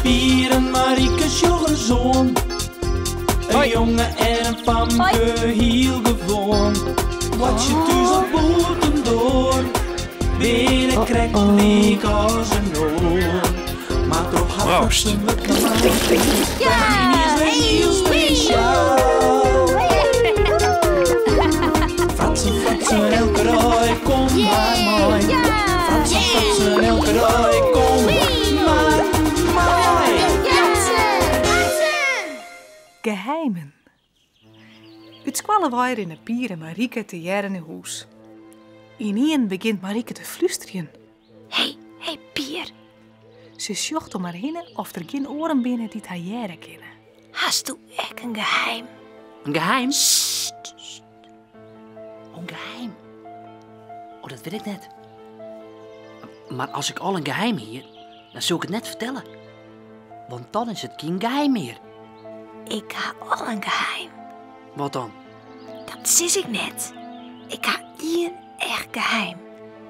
Pier en Marike sjoch ris oan. In jonge en in famke, hiel gewoan. Boartsje thús of bûtendoar, binne krekt lyk as in oar. Mar troch har Proost. fratsen wurdt normaal. Is wer hiel spesjaal. Fratsen, fratsen, elke dei, kom mar mei. Fratsen, fratsen, elke dei, kom mar mei. Geheimen. Ut skoalle wei rinne Pier en Marike tegearre nei hûs. Ynienen begjint Marike te flústerjen. Hé, hé, Pier. Se sjocht om har hinne oft der gjin oaren binne dy't har hearre kinne. Hasto ek in geheim? In geheim? Sst, sst. Oh, in geheim. Oh, dat wit ik net. Mar as ik al in geheim hie, dan soe ik it net fertelle. Want dan is it gjin geheim mear. Ik ha al in geheim. Wat dan? Dat sis ik net. Ik ha ien echt geheim.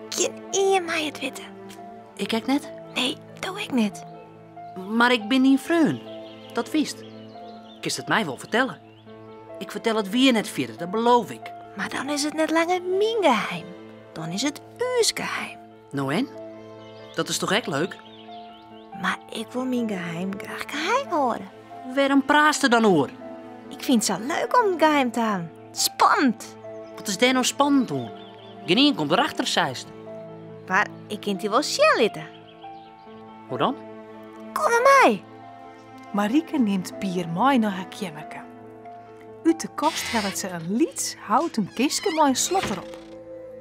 Gjin ien mei it witte. Ik ek net? Nee, do ek net. Mar ik bin dyn freon. Dat witst. Kinst it my wol fertelle. Ik fertel it wier net fierder, dat beloof ik. Mar dan is it net langer myn geheim. Dan is it ús geheim. No en? Dat is toch ek leuk? Mar ik wol myn geheim graach geheim hâlde. Wêrom praatst der dan oer? Ik fyn it sa leuk om in geheim te hawwen. Spannend! Wat is dêr no spannend oan? Gjinien komt derachter, seist. Mar ik kin it dy wol sjen litte. Hoe dan? Kom mar mei! Marike nimt Pier mei nei har keammerke. Ut de kast hellet se in lyts houten kistke mei in slot derop.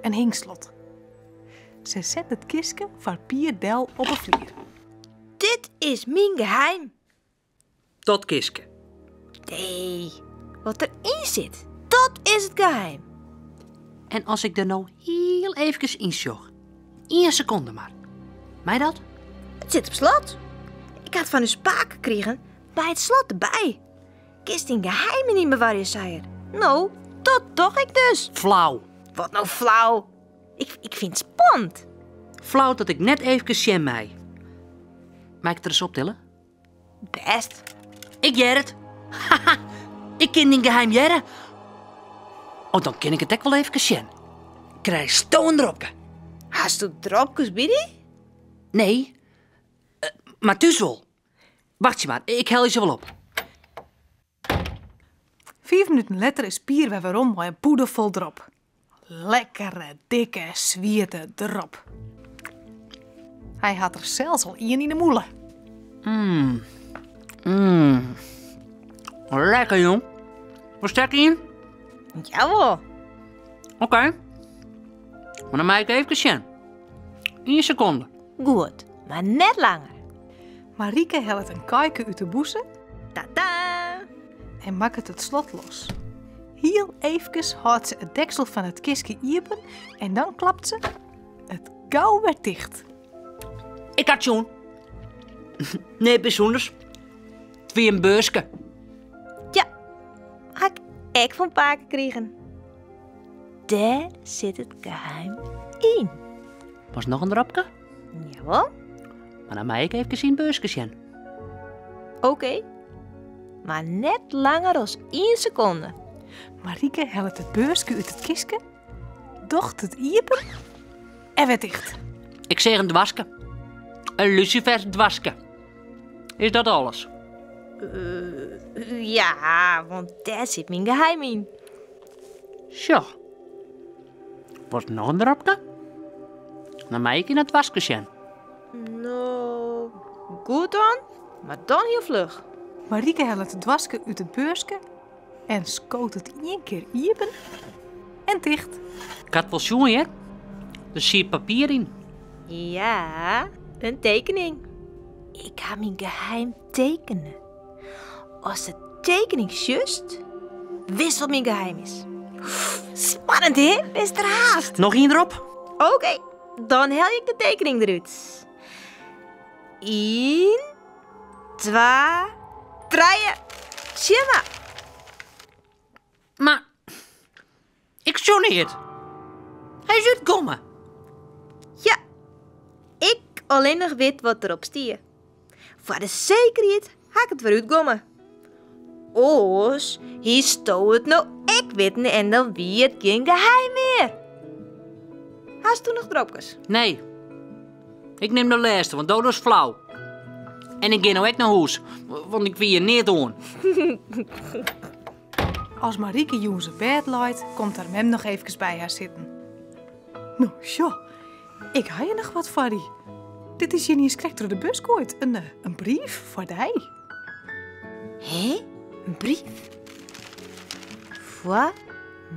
In hingslot. Se set it kistke foar Pier del op 'e flier. Dit is myn geheim. Dat kistke. Nee, wat deryn sit, dat is it geheim. En as ik der no hiel eefkes yn sjoch, ien sekonde mar. Mei dat? It sit op slot. Ik ha it fan ús pake krigen by it slot derby. Kinst dyn geheimen yn bewarje, sei er. No, dat doch ik dus. Flau. Wat no flau? Ik fyn it spannend. Flau dat ik net eefkes sjen mei. Mei ik it ris optille? Bêst. Ik hear it. Haha, ik kin dyn geheim hearre. Oh, dan kin ik it ek wol eefkes sjen. Krijsto in dropke. Hasto dropkes by dy? Nee, mar thús wol. Wachtsje mar, ik helje se wol op. Fiif minuten letter is Pier wer werom mei in pûde fol drop. Lekkere, dikke, swiete drop. Hy hat der sels al ien yn 'e mûle. Mm. Mm. Lekker, jong. Wolst ek ien? Jawol. Oké. Mar dan mei ik efkes sjen. Ien sekonde. Goed, mar net langer. Marike hellet in kaike út de bûse. Tada! En makket it slot los. Hiel eefkes hâldt se it deksel fan it kistke iepen en dan klapt se it gau wer ticht. Ik ha it sjoen. Neat bysûnders. It wie in beurske. Ja, ha ik ek fan pake krigen. Dêr sit it geheim yn. Wolst noch in dropke? Jawol. Mar dan mei ik efkes yn it beurske sjen. Oké, mar net langer as ien sekonde. Marike hellet it beurske út it kistke, docht it iepen en wer ticht. Ik seach in doaske. In lusifersdoaske. Is dat alles? Ja, want dêr sit myn geheim yn. Sjoch. Wolst noch in dropke? Dan mei ik yn it doaske sjen. No, goed dan, mar dan hiel fluch. Marike hellet it doaske út it beurske en skoot it ien kear iepen en ticht. Ik ha it wol sjoen, hear. Der siet papier yn. Ja, in tekening. Ik ha myn geheim tekene. Ast de tekening sjochst, witst wat myn geheim is. Spannend, hè? Bist der hast. Noch ien drop? Oké, dan helje ik de tekening derút. Ien, twa, trije. Sjen mar. Mar ik sjoch neat. Hy is útkommen. Ja, ik allinnich wit wat derop stie. Foar de sekerheid ha ik it wer útgomme. Oars hiesto it no ek witten en dan wie it gjin geheim mear. Hasto noch dropkes? Nee. Ik nim de lêste, want do dochst flau. En ik gean no ek nei hûs, want ik wie hjir neat oan. As Marieke jûns op bêd leit, komt har mem noch eefkes by har sitten. No, sjoch, ik ha hjir noch wat foar dy. Dit is hjir niis krekt troch de bus goaid, in, eh, in brief foar dy. Hé, in brief? Foar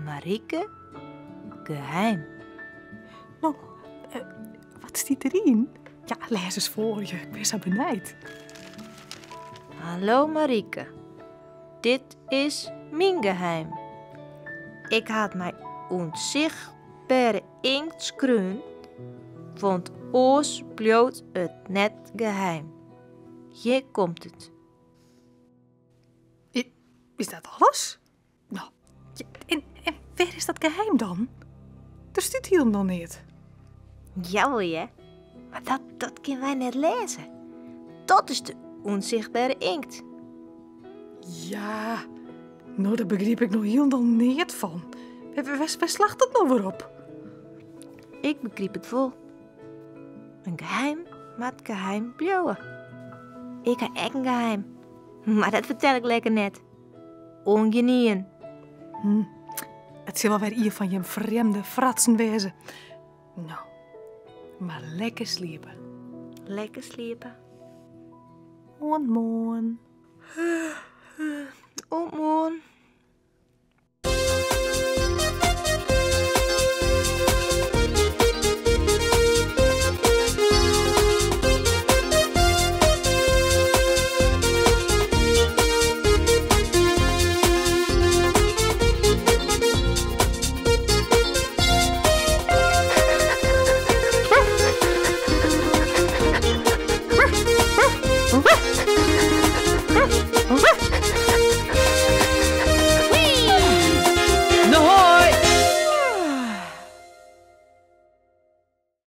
Marieke geheim. No, eh, wat stiet deryn? Ja, lês ris foar, ik bin sa benijd. Hallo Marieke. Dit is myn geheim. Ik ha it mei ûnsichtbere inkt skreaun, want oars bliuwt it net geheim. Hjir komt it. Is dat alles? No, en, en wêr is dat geheim dan? Der stiet hielendal neat. Jawol hear, mar dat, dat kinne wy net lêze. Dat is de ûnsichtbere inkt. Ja, no dêr begryp ik no hielendal neat fan. Wêr slacht dat no wer op? Ik begryp it wol. In geheim moat geheim bliuwe. Ik ha ek in geheim, mar dat fertel ik lekker net. Oan gjinien. Hm. It sil wol wer ien fan jim frjemde fratsen wêze. No, mar lekker sliepe. Lekker sliepe. Oant moarn. Oant moarn.